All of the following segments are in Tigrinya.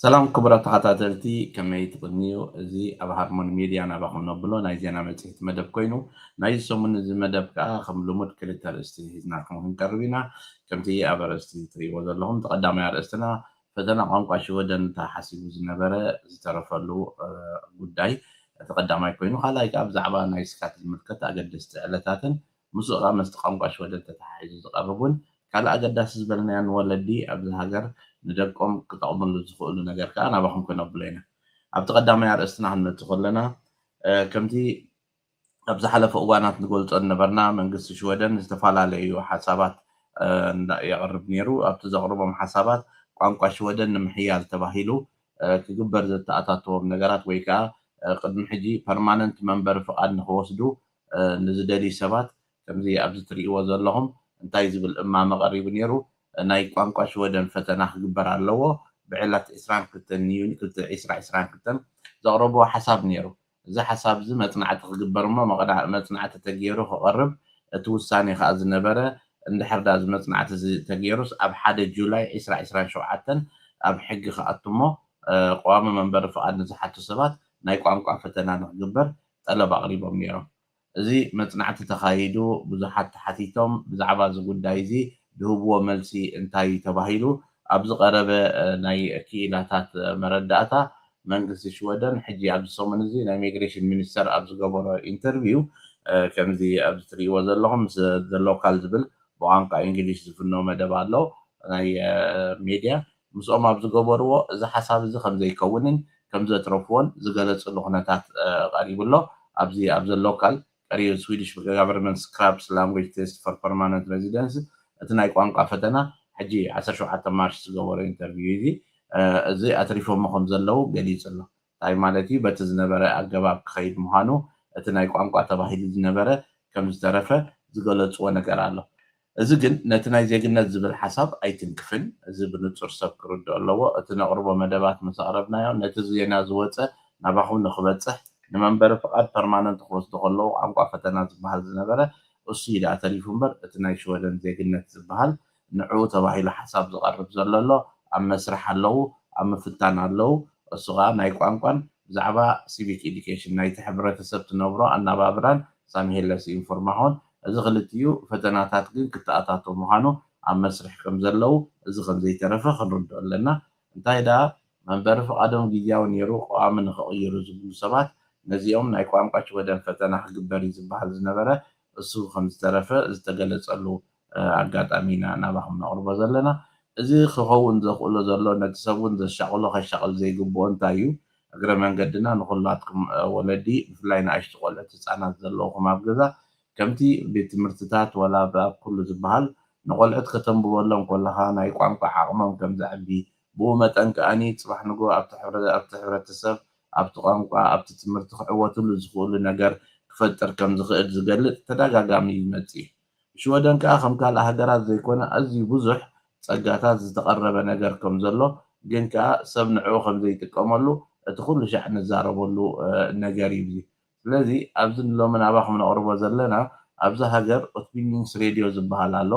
ሰላም ክቡራት ተኸታተልቲ፣ ከመይ ትቕንዩ? እዚ ኣብ ሃርሞኒ ሚድያ ናባኹም ነብሎ ናይ ዜና መጽሔት መደብ ኮይኑ፣ ናይዚ ሰሙን እዚ መደብ ከኣ ከም ልሙድ ክልተ ኣርእስቲ ሒዝናልኩም ክንቀርብ ኢና። ከምቲ ኣብ ኣርእስቲ ትርእይዎ ዘለኹም፣ እቲ ቀዳማይ ኣርእስትና ፈተና ቋንቋ ሽወደን ተሓሲቡ ዝነበረ ዝተረፈሉ፣ እ፣ ጉዳይ እቲ ቀዳማይ ኮይኑ፣ ካልኣይ ከኣ ብዛዕባ ናይ ስካት ዝምልከት ኣገደስቲ ዕለታትን ምስኡ ከኣ ምስቲ ቋንቋ ሽወደን ተተሓሒዙ ዝቐርብ እውን ካልእ ኣገዳሲ ዝበልናዮ ንወለዲ ኣብዚ ሃገር ንደቆም ክጠቕምሉ ዝኽእሉ ነገር ከኣ ናባኹም ክነብሎ ኢና። ኣብቲ ቀዳማይ ኣርእስትና ክንመጽእ ከለና፣ እ፣ ከምቲ ኣብ ዝሓለፈ እዋናት ንገልጾ ዝነበርና፣ መንግስቲ ሽወደን ዝተፈላለዩ ሓሳባት፣ እ፣ እንዳ-፣ የቕርብ ነይሩ። ኣብቲ ዘቕርቦም ሓሳባት ቋንቋ ሽወደን ንምሕያል ተባሂሉ፣ እ፣ ክግበር ዘተኣታተዎም ነገራት ወይ ከኣ፣ እ፣ ቅድሚ ሕጂ ፐርማነንት መንበሪ ፍቓድ ንኽወስዱ፣ እ፣ ንዝደልዩ ሰባት ከምዚ ኣብዚ ትርእይዎ ዘለኹም እንታይ ዝብል እማመ ቀሪቡ ነይሩ? ናይ ቋንቋ ሽወደን ፈተና ክግበር ኣለዎ። ብዕለት ዕስራን ክልተን ዩኒ ክልተ፣ ዕስራ ዕስራን ክልተን ዘቕረብዎ ሓሳብ ነይሩ። እዚ ሓሳብ እዚ መጽናዕቲ ክግበር እሞ መቕዳ-፣ መጽናዕቲ ተገይሩ ክቐርብ እቲ ውሳኔ ከኣ ዝነበረ እንድሕር ዳ እዚ መጽናዕቲ እዚ ተገይሩስ ኣብ ሓደ ጁላይ ዕስራ ዕስራን ሸውዓተን ኣብ ሕጊ ክኣቱ እሞ፣ እ፣ ቀዋሚ መንበሪ ፍቓድ ንዝሓቱ ሰባት ናይ ቋንቋ ፈተና ንክግበር ጠለብ ኣቕሪቦም ነይሮም። እዚ መጽናዕቲ ተኻይዱ፣ ብዙሓት ተሓቲቶም፣ ብዛዕባ እዚ ጉዳይ እዚ ዝህብዎ መልሲ እንታይ እዩ ተባሂሉ፣ ኣብ ዝቐረበ፣ እ፣ ናይ ክኢላታት፣ እ፣ መረዳእታ፣ መንግስቲ ሽወደን ሕጂ ኣብዚ ሰሙን እዚ ናይ ሚግሬሽን ሚኒስተር ኣብ ዝገበሮ ኢንተርቪው፣ እ፣ ከምዚ ኣብዚ ትርእይዎ ዘለኹም፣ ምስ ዘ ሎካል ዝብል ብቋንቋ እንግሊሽ ዝፍኖ መደብ ኣሎ፣ ናይ፣ እ፣ ሜድያ፣ ምስኦም ኣብ ዝገበርዎ፣ እዚ ሓሳብ እዚ ከም ዘይከውንን ከም ዘትረፍዎን ዝገለጽሉ ኩነታት፣ እ፣ ቀሪቡ ኣሎ። ኣብዚ፣ ኣብ ዘ ሎካል ቀሪቡ፣ ስዊዲሽ ጋቨርንመንት ስክራፕስ ላንጉጅ ቴስት ፎር ፐርማነንት ሬዚደንስ፣ እቲ ናይ ቋንቋ ፈተና ሕጂ ዓሰርተ ሸውዓተ ማርች ዝገበሮ ኢንተርቪው እዚ፣ እ፣ እዚ ኣትሪፎሞ ከም ዘለዉ ገሊጹ ኣሎ። እንታይ ማለት እዩ? በቲ ዝነበረ ኣገባብ ክኸይድ ምዃኑ፣ እቲ ናይ ቋንቋ ተባሂሉ ዝነበረ ከም ዝተረፈ ዝገለጽዎ ነገር ኣሎ። እዚ ግን ነቲ ናይ ዜግነት ዝብል ሓሳብ ኣይትንክፍን። እዚ ብንጹር ሰብ ክርድኦ ኣለዎ። እቲ ነቕርቦ መደባት ምስ ኣቕረብናዮ፣ ነቲ ዜና ዝወጸ ናባኹም ንኽበጽሕ፣ ንመንበሪ ፍቓድ ፐርማነንት ክወስዱ ከለዉ ቋንቋ ፈተና ዝበሃል ዝነበረ፣ እሱ እዩ ደኣ ተሪፉ እምበር፣ እቲ ናይ ሽወደን ዜግነት ዝበሃል ንዕኡ ተባሂሉ ሓሳብ ዝቐርብ ዘሎ ኣሎ፣ ኣብ መስርሕ ኣለዉ፣ ኣብ ምፍታን ኣለዉ። እሱ ኸኣ ናይ ቋንቋን ብዛዕባ ሲቪክ ኤዱኬሽን ናይቲ ሕብረተሰብ ትነብሮ ኣናባብራን ሳምሄለስ ኢንፎርማሆን፣ እዚ ክልቲኡ ፈተናታት ግን ክተኣታቶ ምዃኑ ኣብ መስርሕ ከም ዘለዉ፣ እዚ ከም ዘይተረፈ ክንርድኦ ኣለና። እንታይ ደኣ መንበሪ ፍቓዶም ግዝያዊ ነይሩ፣ ቀዋሚ ንኽቕይሩ ዝብሉ ሰባት፣ ነዚኦም ናይ ቋንቋ ሽወደን ፈተና ክግበር እዩ ዝበሃል ዝነበረ፣ እሱ ከም ዝተረፈ ዝተገለጸሉ፣ እ፣ ኣጋጣሚ ኢና ናባኹም ነቕርቦ ዘለና። እዚ ክኸውን ዘኽእሎ ዘሎ፣ ነቲ ሰብ እውን ዘሻቕሎ ከሻቕል ዘይግብኦ እንታይ እዩ? እግረ መንገድና ንኹላትኩም፣ እ፣ ወለዲ፣ ብፍላይ ንኣሽቱ ቆልዑት ህጻናት ዘለውኹም ኣብ ገዛ፣ ከምቲ ቤት ትምህርትታት ዋላ ኣብ፣ ኣብ ኩሉ ዝበሃል፣ ንቆልዑት ከተንብበሎም ከለኻ ናይ ቋንቋ ዓቕሞም ከም ዘዕቢ፣ ብኡ መጠን ከኣኒ ጽባሕ ንግሆ ኣብቲ ሕብረ-፣ ኣብቲ ሕብረተሰብ፣ ኣብቲ ቋንቋ፣ ኣብቲ ትምህርቲ ክዕወትሉ ዝኽእሉ ነገር ክፈጥር ከም ዝኽእል ዝገልጽ ተደጋጋሚ ይመጽእ እዩ። ሽወደን ከኣ ከም ካልእ ሃገራት ዘይኮነ ኣዝዩ ብዙሕ ጸጋታት ዝተቐረበ ነገር ከም ዘሎ፣ ግን ከኣ ሰብ ንዕኡ ከም ዘይጥቀመሉ እቲ ኩሉ ሻዕ ንዛረበሉ፣ እ፣ ነገር እዩ። እዚ ስለዚ ኣብዚ ሎሚ ናባኹም ነቕርቦ ዘለና፣ ኣብዚ ሃገር ኦትቢሊንግስ ሬድዮ ዝበሃል ኣሎ፣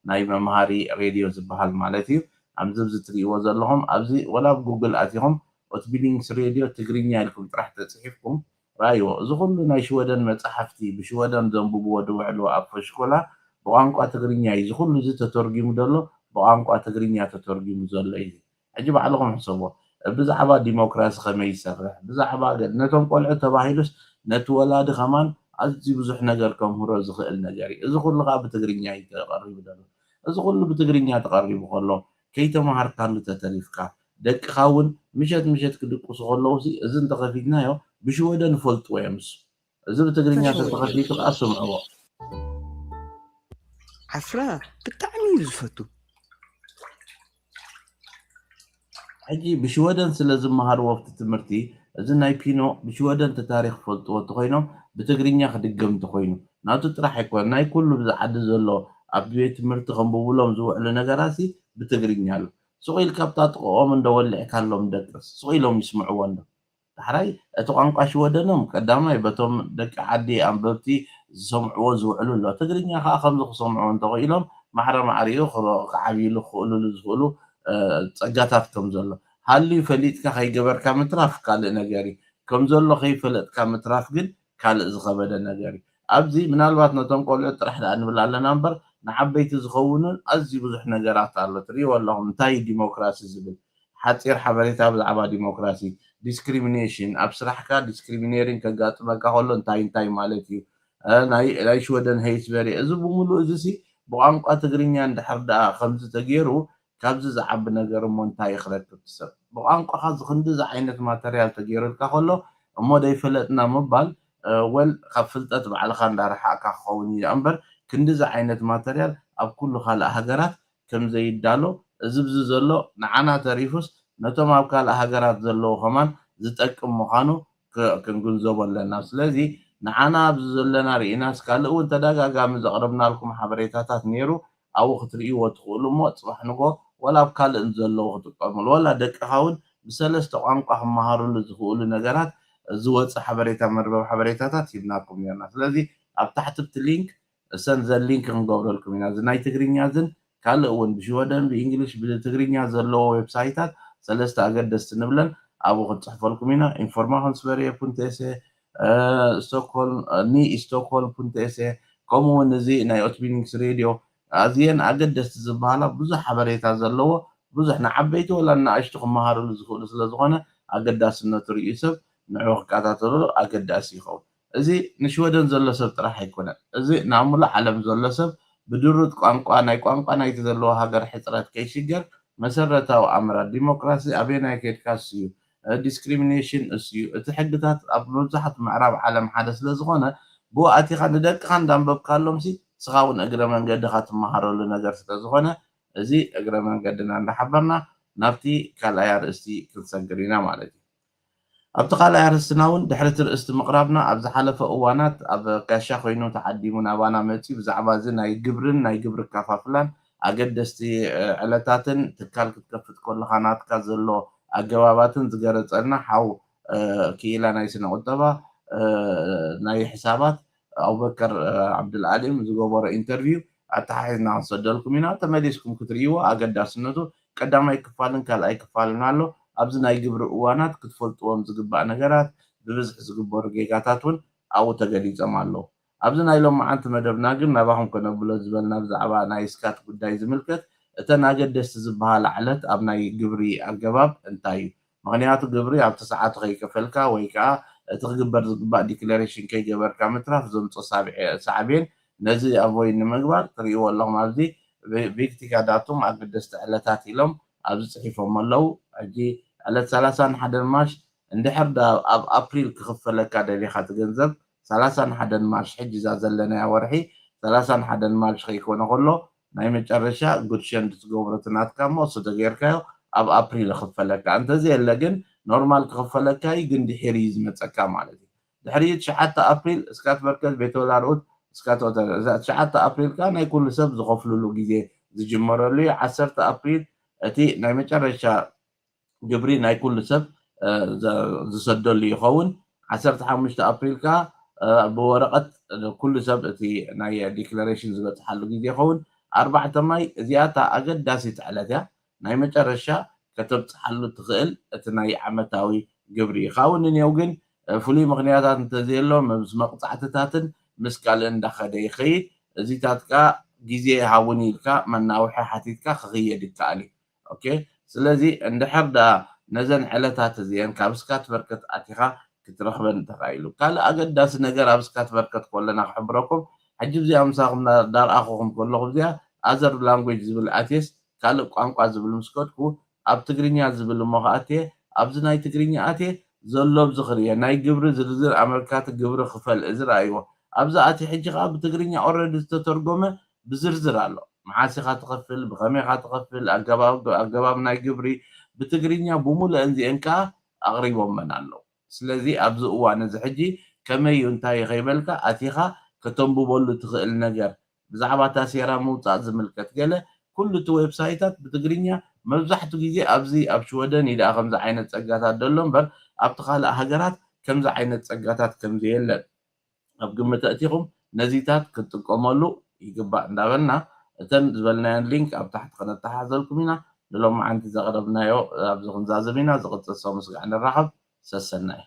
ናይ መምሃሪ ሬድዮ ዝበሃል ማለት እዩ። ኣብዚ፣ ኣብዚ ትርእይዎ ዘለኹም፣ ኣብዚ ወላ ኣብ ጉግል ኣቲኹም ኦትቢሊንግስ ሬድዮ ትግርኛ ኢልኩም ጥራሕ ተጽሒፍኩም ረኣይዎ። እዚ ኩሉ ናይ ሽወደን መጻሕፍቲ ብሽወደን ዘንብብዎ ዝውዕሉ ኣብ ፈሽኮላ ብቋንቋ ትግርኛ እዩ። እዚ ኩሉ እዚ ተተርጒሙ ዘሎ ብቋንቋ ትግርኛ ተተርጒሙ ዘሎ እዩ። ሕጂ ባዕልኹም ሕሰብዎ። ብዛዕባ ዲሞክራሲ ከመይ ይሰርሕ፣ ብዛዕባ ገ-፣ ነቶም ቆልዑ ተባሂሉስ ነቲ ወላዲ ከማን ኣዝዩ ብዙሕ ነገር ከምህሮ ዝኽእል ነገር እዩ። እዚ ኩሉ ከኣ ብትግርኛ እዩ ተቐሪቡ ዘሎ። እዚ ኩሉ ብትግርኛ ተቐሪቡ ከሎ፣ ከይተማሃርካሉ ተተሪፍካ፣ ደቅኻ እውን ምሸት ምሸት ክድቅሱ ከለዉ ሲ፣ እዚ እንተኸፊትናዮ፣ ብሽወደን ይፈልጥዎ እዮም እሱ። እዚ ብትግርኛ ተተኸፊቱ ከኣ ስምዕዎ። ዓፍራ ብጣዕሚ እዩ ዝፈቱ። ሕጂ ብሽወደን ስለ ዝመሃርዎ ኣብቲ ትምህርቲ፣ እዚ ናይ ፒኖ ብሽወደን እቲ ታሪኽ ክፈልጥዎ እንተኾይኖም፣ ብትግርኛ ክድገም እንተኾይኑ፣ ናቱ ጥራሕ ኣይኮነን፣ ናይ ኩሉ ብዚ ዓዲ ዘሎ ኣብ ቤት ትምህርቲ ከንብብሎም ዝውዕሉ ነገራትሲ ብትግርኛ ኣሎ። ስቕ ኢልካ ኣብታ ጥቕኦም እንዶ ወሊዕካሎም ደቅስ፣ ስቕ ኢሎም ይስምዕዎ እንዶ። ዳሕራይ እቲ ቋንቋ ሽወደኖም ቀዳማይ በቶም ደቂ ዓዲ ኣንበብቲ ዝሰምዕዎ ዝውዕሉ ኣሎ። ትግርኛ ከኣ ከምዚ ክሰምዑ እንተኽኢሎም ማዕረ ማዕሪኡ ክረ-፣ ክዓብይሉ ክኽእሉሉ ዝኽእሉ፣ እ፣ ጸጋታት ከም ዘሎ። ሃልዩ ፈሊጥካ ከይገበርካ ምትራፍ ካልእ ነገር እዩ። ከም ዘሎ ከይፈለጥካ ምትራፍ ግን ካልእ ዝኸበደ ነገር እዩ። ኣብዚ ምናልባት ነቶም ቆልዑት ጥራሕ ደኣ ንብል ኣለና እምበር፣ ንዓበይቲ ዝኸውንን ኣዝዩ ብዙሕ ነገራት ኣሎ። ትርእይዎ ኣለኹም፣ እንታይ እዩ ዲሞክራሲ ዝብል? ሓጺር ሓበሬታ ብዛዕባ ዲሞክራሲ፣ ዲስክሪሚኔሽን፣ ኣብ ስራሕካ ዲስክሪሚኔሪን ከጋጥመካ ከሎ እንታይ እንታይ ማለት እዩ? እ፣ ናይ ናይ ሽወደን ሄይስበሪ፣ እዚ ብምሉእ እዚ ሲ ብቋንቋ ትግርኛ እንድሕር ደኣ ከምዚ ተገይሩ፣ ካብዚ ዝዓቢ ነገር እሞ እንታይ ክረክብ ሰብ? ብቋንቋኻ እዚ ክንድዚ ዓይነት ማተርያል ተገይሩልካ ከሎ፣ እሞ ደይፈለጥና ምባል፣ እ፣ ወል ካብ ፍልጠት ባዕልኻ እንዳረሓቕካ ክኸውን እዩ እምበር፣ ክንድዚ ዓይነት ማተርያል ኣብ ኩሉ ካልእ ሃገራት ከም ዘይዳሎ፣ እዚ ብዚ ዘሎ ንዓና ተሪፉስ ነቶም ኣብ ካልእ ሃገራት ዘለዉ ከማን ዝጠቅም ምዃኑ ክ-፣ ክንግንዘቦ ኣለና። ስለዚ ንዓና ኣብዚ ዘለና ርኢናስ ካልእ እውን ተደጋጋሚ ዘቕረብናልኩም ሓበሬታታት ነይሩ፣ ኣብኡ ክትርእይዎ ትኽእሉ እሞ፣ ጽባሕ ንግሆ ወላ ኣብ ካልእ ዘለዉ ክጥቀምሉ፣ ወላ ደቅኻ እውን ብሰለስተ ቋንቋ ክመሃሩሉ ዝኽእሉ ነገራት ዝወጽእ ሓበሬታ፣ መርበብ ሓበሬታታት ሂብናኩም ነርና። ስለዚ ኣብ ታሕቲ ኣብቲ ሊንክ፣ እሰን ዘ ሊንክ ክንገብረልኩም ኢና። እዚ ናይ ትግርኛ ዝን ካልእ እውን ብሽወደን፣ ብእንግሊሽ፣ ብትግርኛ ዘለዎ ዌብሳይታት ሰለስተ ኣገደስቲ ንብለን ኣብኡ ክንጽሕፈልኩም ኢና። ኢንፎርማሽን ስበርየ ፑንት ኤስ ኤ፣ እ፣ ስቶክሆልም፣ እ፣ ኒ ስቶክሆልም ፑንት ኤስ ኤ፣ ከምኡ እውን እዚ ናይ ኦትቢኒንግስ ሬድዮ፣ ኣዝየን ኣገደስቲ ዝበሃላ ብዙሕ ሓበሬታ ዘለዎ፣ ብዙሕ ንዓበይቲ ወላ ንኣሽቱ ክመሃርሉ ዝኽእሉ ስለ ዝኾነ፣ ኣገዳስነቱ ርእዩ ሰብ ንዕኡ ክከታተሎ ኣገዳሲ ይኸውን። እዚ ንሽወደን ዘሎ ሰብ ጥራሕ ኣይኮነን። እዚ ናብ ሙሉእ ዓለም ዘሎ ሰብ ብድሩት ቋንቋ፣ ናይ ቋንቋ ናይቲ ዘለዎ ሃገር ሕጽረት ከይሽገር፣ መሰረታዊ ኣምራት ዲሞክራሲ ኣበየናይ ከድካ እሱ እዩ፣ እ፣ ዲስክሪሚኔሽን እሱ እዩ። እቲ ሕግታት ኣብ መብዛሕትኡ ምዕራብ ዓለም ሓደ ስለ ዝኾነ፣ ብኡ ኣቲኻ ንደቅኻ እንዳንበብካሎም ሲ፣ ንስኻ እውን እግረ መንገድኻ ትመሃረሉ ነገር ስለ ዝኾነ፣ እዚ እግረ መንገድና እንዳሓበርና ናብቲ ካልኣይ ኣርእስቲ ክንሰግር ኢና ማለት እዩ። ኣብቲ ካልኣይ ኣርእስትና እውን ድሕሪ እቲ ርእስቲ ምቕራብና፣ ኣብ ዝሓለፈ እዋናት ኣብ ጋሻ ኮይኑ ተዓዲሙ ናባና መጺኡ ብዛዕባ እዚ ናይ ግብርን ናይ ግብሪ ኣከፋፍላን ኣገደስቲ፣ እ፣ ዕለታትን ትካል ክትከፍት ከለኻ ናትካ ዘሎ ኣገባባትን ዝገረጸልና ሓው፣ እ፣ ክኢላ ናይ ስነ ቁጠባ፣ እ፣ ናይ ሕሳባት ኣቡበከር፣ እ፣ ዓብድልኣሊም ዝገበሮ ኢንተርቪው ኣተሓሒዝና ክንሰደልኩም ኢና። ተመሊስኩም ክትርእይዎ ኣገዳስነቱ ቀዳማይ ክፋልን ካልኣይ ክፋልን ኣሎ። ኣብዚ ናይ ግብሪ እዋናት ክትፈልጥዎም ዝግባእ ነገራት፣ ብብዝሒ ዝግበሩ ጌጋታት እውን ኣብኡ ተገሊጾም ኣለዉ። ኣብዚ ናይ ሎማዓንቲ መደብና ግን ናባኹም ከነብሎ ዝበልና ብዛዕባ ናይ ስካት ጉዳይ ዝምልከት፣ እተን ኣገደስቲ ዝበሃላ ዕለት ኣብ ናይ ግብሪ ኣገባብ እንታይ እዩ? ምኽንያቱ ግብሪ ኣብቲ ሰዓቱ ከይከፈልካ ወይ ከኣ እቲ ክግበር ዝግባእ ዲክለሬሽን ከይገበርካ ምትራፍ ዘምጽኦ ሳብዔ-፣ ሳዕቤን፣ ነዚ ኣቮይድ ንምግባር ትርእይዎ ኣለኹም። ኣብዚ ቪ-፣ ቪክቲካ ዳቱም ኣገደስቲ ዕለታት ኢሎም ኣብዚ ጽሒፎም ኣለዉ። ሕጂ ዕለት ሰላሳን ሓደን ማርች እንድሕር ዳ ኣብ ኣፕሪል ክኽፈለካ ደሊኻ እቲ ገንዘብ፣ ሰላሳን ሓደን ማርች፣ ሕጂ እዛ ዘለናያ ወርሒ ሰላሳን ሓደን ማርች ከይኮነ ከሎ ናይ መጨረሻ ጉድ ሸንድ ትገብሮ እቲ ናትካ እሞ እሱ ተገይርካዮ ኣብ ኣፕሪል ክኽፈለካ። እንተዘየለ ግን ኖርማል ክኽፈለካ እዩ፣ ግን ድሒር እዩ ዝመጸካ ማለት እዩ። ድሕሪ ትሽዓተ ኣፕሪል ስካት በርከት ቤት ወላ ርኡት ስካት ኦተር፣ እዛ ትሽዓተ ኣፕሪል ከኣ ናይ ኩሉ ሰብ ዝኸፍልሉ ግዜ ዝጅመረሉ እዩ። ዓሰርተ ኣፕሪል እቲ ናይ መጨረሻ ግብሪ ናይ ኩሉ ሰብ፣ እ፣ ዘ-፣ ዝሰደሉ ይኸውን። ዓሰርተ ሓሙሽተ ኣፕሪል ከኣ፣ እ፣ ብወረቐት ኩሉ ሰብ እቲ ናይ ዲክለሬሽን ዝበጽሓሉ ግዜ ይኸውን። ኣርባዕተ ማይ፣ እዚኣ እታ ኣገዳሲት ዕለት እያ። ናይ መጨረሻ ከተብጽሓሉ ትኽእል እቲ ናይ ዓመታዊ ግብሪ እዩ። ካብኡ ንኔው ግን፣ እ፣ ፍሉይ ምኽንያታት እንተዘየሎ፣ ምስ መቕጻዕትታትን ምስ ካልእን እንዳኸደ ይኸይድ። እዚታት ከኣ ግዜ ሃቡኒ ኢልካ መናውሒ ሓቲትካ ክኽየድ ይከኣል እዩ። ኦኬ፣ ስለዚ እንድሕር ደኣ ነዘን ዕለታት እዚአን ካብ ስካት በርከት ኣቲኻ ክትረኽበን ተኻኢሉ። ካልእ ኣገዳሲ ነገር ኣብ ስካት በርከት ከለና ክሕብረኩም፣ ሕጂ እዚኣ ምሳኹም ዳ-፣ ዳርኣኹኹም ከለኹ እዚኣ ኣዘር ላንጉጅ ዝብል ኣትየስ ካልእ ቋንቋ ዝብል ምስ ከድኩ ኣብ ትግርኛ ዝብል እሞ ከኣትየ፣ ኣብዚ ናይ ትግርኛ ኣትየ ዘሎ ኣብዚ ክርእየ ናይ ግብሪ ዝርዝር ኣመልካቲ ግብሪ ክፈል እዚ ረኣይዎ። ኣብዚ ኣትየ ሕጂ ከኣ ብትግርኛ ኦልሬዲ ዝተተርጎመ ብዝርዝር ኣሎ። መዓስ ኢኻ ትኸፍል፣ ብኸመይ ኢኻ ትኸፍል፣ ኣገባብ፣ ኣገባብ ናይ ግብሪ ብትግርኛ ብሙሉአን እዚአን ከኣ ኣቕሪቦመን ኣለዉ። ስለዚ ኣብዚ እዋን እዚ ሕጂ ከመይ እዩ እንታይ እዩ ከይበልካ ኣቲኻ ከተንብበሉ ትኽእል ነገር ብዛዕባ እታ ሴራ ምውጻእ ዝምልከት ገለ ኩሉ እቲ ዌብሳይታት ብትግርኛ መብዛሕትኡ ግዜ ኣብዚ ኣብ ሽወደን እዩ ደኣ ከምዚ ዓይነት ጸጋታት ዘሎ እምበር ኣብቲ ካልእ ሃገራት ከምዚ ዓይነት ጸጋታት ከም ዘየለን ኣብ ግምት ኣእቲኹም ነዚታት ክትጥቀመሉ ይግባእ እንዳበልና እተን ዝበልናየን ሊንክ ኣብ ታሕቲ ከነተሓሕዘልኩም ኢና። ንሎማዓንቲ ዘቕረብናዮ ኣብዚ ክንዛዘም ኢና። ዝቕፅል ሰሙን ስጋዕ ንራኸብ። ሰሰናይ።